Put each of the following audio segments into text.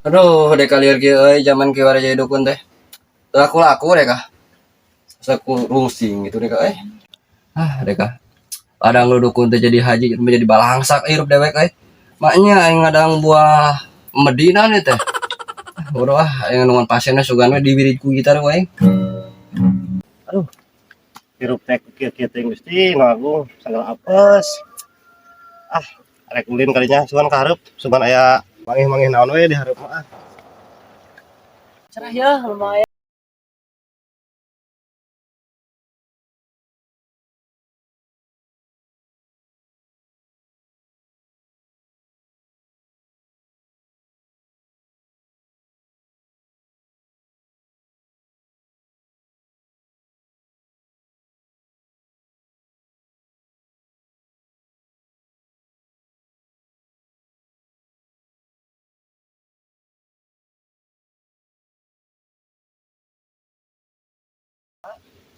Aduh, dek kalian kieu euy zaman kieu jadi dukun teh. Teu laku-laku dek ah. Asa ku rungsing gitu dek euy. Ah, dek ah. Padang lu dukun teh jadi haji menjadi balangsak hirup dewek euy. Maknya aing ngadang buah Medina nih teh. Bodoh ah, aing nungguan pasiennya sugan we diwirid ku gitar we aing. Aduh. Hirup teh kieu-kieu teh Gusti Nu Agung sagala apes. Ah, rek ulin kalinya sugan ka hareup, sugan aya mangih-mangih naon we di hareup mah ah. Cerah ya, lumayan.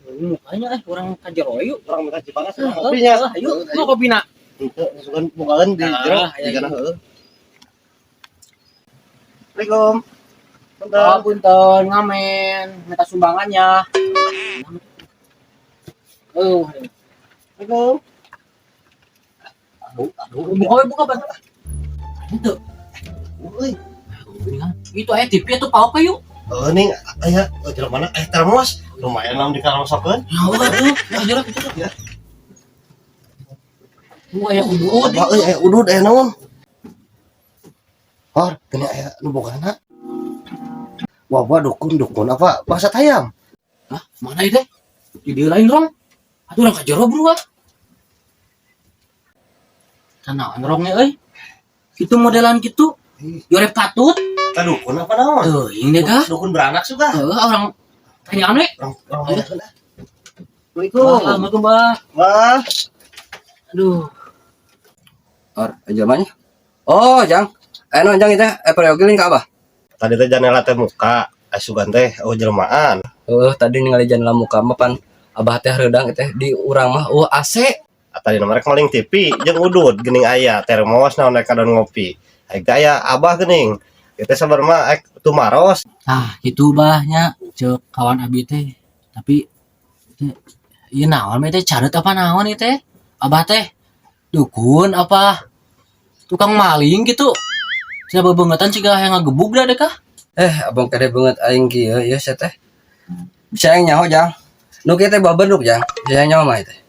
Mukanya orang ka jero yuk. Urang minta Cipanas Heeh, kopinya. Ayo, mau kopi na. Henteu sugan bukaeun di jero Ah, iya, di kana iya. heueuh. Assalamualaikum. Punten. Oh, punten ngamen, minta sumbangannya. Oh, Assalamualaikum. Aduh, aduh, buka we, buka bantu. Itu. Euy, Itu aya TV atuh paok yuk. heueuh ning aya jero mana? Termos. Lumayan lamun dikarasokeun. Ya Allah tuh, ya jero jero. Ya. Wah, aya udud. Wah, euy aya udud aya naon? Hor, gini aya nu bogana. Wah, wah dukun dukun apa bangsa hayam? Hah, mana itu? Di dieu lain rong. Atuh urang ka jero bro ah. Tanaon rongnya euy. Itu modelan gitu. Jorep katut. Eta dukun apa naon? Teuing deh kah? Dukun beranak suka. Heeh, orang tanyaan we. Orang orang mana lah. Assalamualaikum. Assalamualaikum, Bah. Wah, Aduh. Or, jelmanya. Oh, Jang. Non Jang itu peryogi lin ka Abah. Tadi teh janela teh muka, asugan teh oh jelmaan. Heuh, tadi ningali jandela muka mah pan Abah teh reudang teh di urang mah AC. Tadi nomor maling TV jeung udud geuning aya termos naon rek kadon ngopi. Aing teh aya abah geuning. Ieu teh sabar mah ek tumaros. Tah, gitu bah nya ceuk kawan abi teh. Tapi teh ieu naon teh careut apa naon ieu teh? Abah teh dukun apa tukang maling gitu? Cenah bebeungetan siga hayang ngagebug da deh kah? Abang kade banget aing kieu ieu sia teh. Bisa aing nyaho, Jang. Nu kieu teh babenduk, Jang. Bisa aing nyaho mah teh.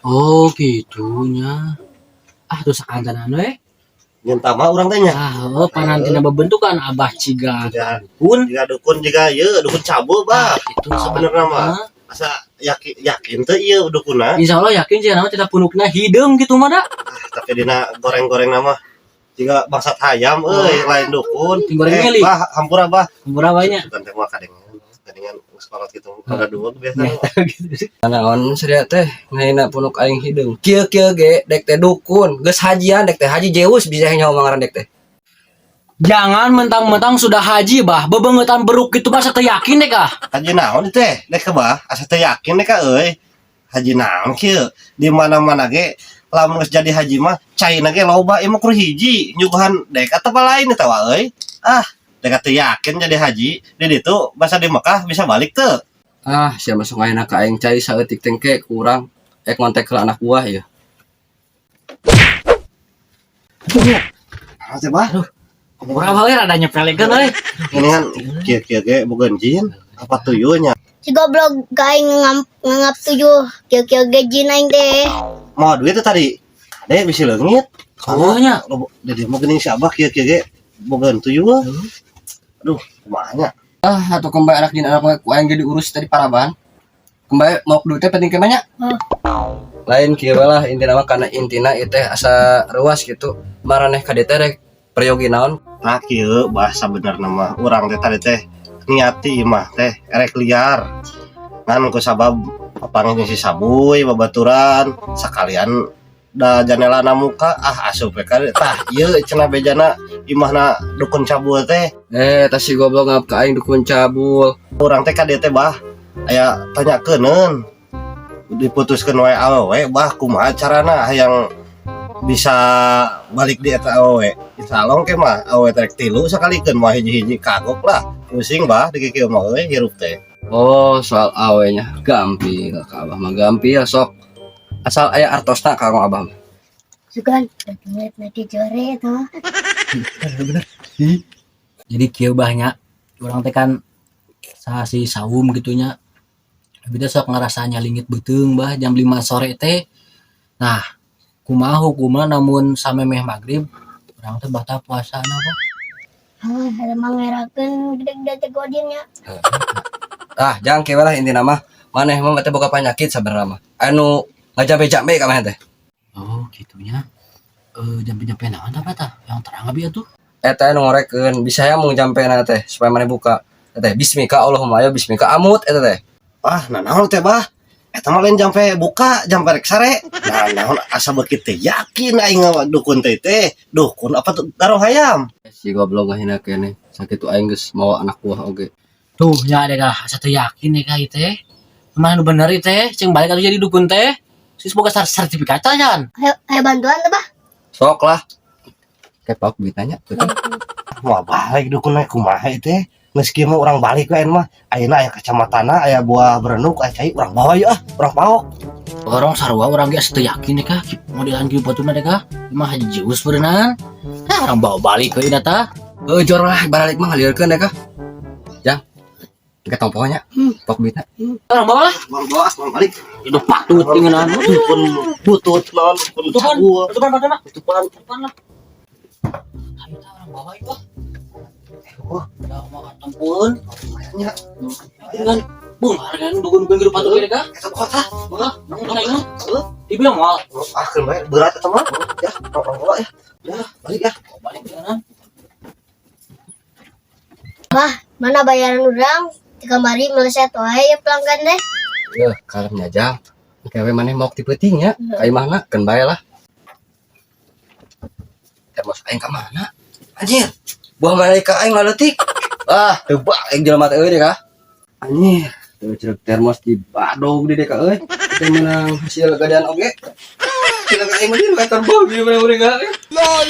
Oh, gitunya. Ah, tuh sakantenan we. Nyeun mah urang teh nya. Ah, oh, panantina bebentukan abah ciga Jiga dukun. jiga dukun jiga ieu dukun cabul bah. Itu Sebenarnya mah asa yakin yakin teh ieu dukunna. Insya Allah yakin sih, nama tidak punukna hideung gitu mah da. Tapi dina goreng-goreng nama jiga bangsat hayam euy lain dukun. Ting goreng meli. Bah, hampura bah. Murah banyak. Bukan teh mah kadengan. Kadengan geus kolot gitu ada dua biasa. Gitu. Naon sia teh ngahina punuk aing hideung. Kieu-kieu ge dek teh dukun, geus hajian dek teh haji Zeus bisa aing nyaho mangaran dek teh. Jangan mentang-mentang sudah haji bah, bebengetan beruk gitu mah teu yakin deh kah? Haji naon teh? Dek ke bah, asa teu yakin dek ka euy. Haji naon kieu? Di mana-mana ge lamun geus jadi haji mah caina ge loba ieu mah kur hiji nyuguhan dek atau lain eta wa euy. Ah, dek teu yakin jadi haji di ditu basa di Mekah bisa balik teu. Ah, sia masuk ngahina ka aing cai saeutik tengke kurang. Ek ngontek ke anak buah ya. Ah, teh bah. Murah banget rada nyepelekeun euy. Ini kan kieu-kieu ge boga jin apa tuyulnya. Si goblok aing ngangap tuyul kieu-kieu ge jin aing teh. Mau duit teh tadi. Dek bisa leungit. Oh nya. Jadi mau geuning si Abah kieu-kieu ge boga tuyul. Aduh, kumaha nya? Ah, atau kembali anak jin anak ku aing ge diurus tadi paraban. Kembali mau duitnya penting ke banyak. Lain kieu lah intina mah karena intina ieu teh asa ruas gitu. Maraneh ka dieu teh rek peryogi naon? Nah kieu bahasa benerna mah urang teh tadi teh niati imah teh erek liar. Ngan ku sabab papanggih jeung si Sabuy babaturan sakalian da janelana muka ah asup we ka tah ieu cenah bejana imahna dukun cabul teh. Tas si goblok ngap ka aing dukun cabul. Urang teh ka dieu teh bah aya tanyakeun diputuskeun wae awewe bah kumaha carana hayang Bisa balik di eta awewe. Insyaallah ke mah awewe rek tilu sakalikeun mah hiji-hiji kagok lah. Pusing, Bah, di kieu mah euy hirup teh. Oh, soal awenya gampil ka abah mah, gampil sok. Asal aya artosna ka abah mah. Sugan, ngeliat nanti jore tuh. Jadi kieu, Bah, nya. Urang teh kan sasi saum gitu nya. Abi teh sok ngerasa nyalingit beuteung, Bah, jam 5 sore teh. Nah, kumaha hukumna lamun samemeh maghrib urang teh batal puasana, Bah? Ah, ada mangerakeun gede-gede teh godinnya. Ah, jangan kieu lah intina mah. Maneh mah teh boga penyakit sabenerna mah. Anu ngajampe-jampe ka maneh teh. Oh, gitunya. Eh, jampe-jampe naon tah, tah? Yang terang abi atuh. Eta anu ngorekeun bisa ya mau jampena teh supaya maneh buka. Eta teh bismika Allahumma ayo bismika amut eta teh. Ah, nah naon teh, Bah? Eta mah lain jampe buka, jampe rek sare. Nah, naon asa beuki teh yakin aing dukun teh teh. Dukun apa tuh garong hayam? Si goblok ngahina keneh. Sakitu aing geus mawa anak buah oge. Tuh, nya ada kah asa teu yakin ya kah ieu teh. Kumaha nu bener ieu teh? Cing balik atuh jadi dukun teh. Sis boga sertifikat can? Ayo, ayo bantuan tuh, Bah. Sok lah. Kepak ditanya. Mau balik dukun naik kumaha ieu teh? Geus kieu mah urang balik we mah. Ayeuna aya kacamatana, aya buah berenuk, aya cai, urang bawa yeuh ah, urang paok. Orang sarua urang ge asa teu yakin deh kah modelan kieu baturna deh kah. Mah haji jus berenang. Nah, urang bawa balik ke ieu tah. Heuh, jor lah balik mah ngalieurkeun deh kah. Jang. Ke tomponya. Pok duitna. Urang bawa lah. Urang bawa, ah, urang balik. Itu patut tingenan. Dukun butut naon, dukun Tutupan, cabul. Tutupan baturna. Tutupan. Tutupan lah. Ayo tah urang bawa ieu ah. Wah. Udah mau katempuan. Nya. Dengan bung harga dukun-dukun gitu patut deh kah. Eta kota. Wah, nang kita ini. Ibu yang mau. Ah, keun bae berat eta mah. Ya, urang bawa ya. Ya, balik ya. Balik dengan. Bah, mana bayaran urang? Di kamari meleset wae ya pelanggan deh. Yeuh, kalem nya, Jang. Kewe maneh mau ti peuting nya. Ka imahna keun bae lah. Termos aing ka mana? Anjir. Buah malaikat aing laleutik. Ah, teu aing jelema teh euy deh kah. Anjir, teu ceruk termos di badog di deka euy. Teu meunang hasil gadean oge. Cilaka aing mah di kantor babi mereka. LOL.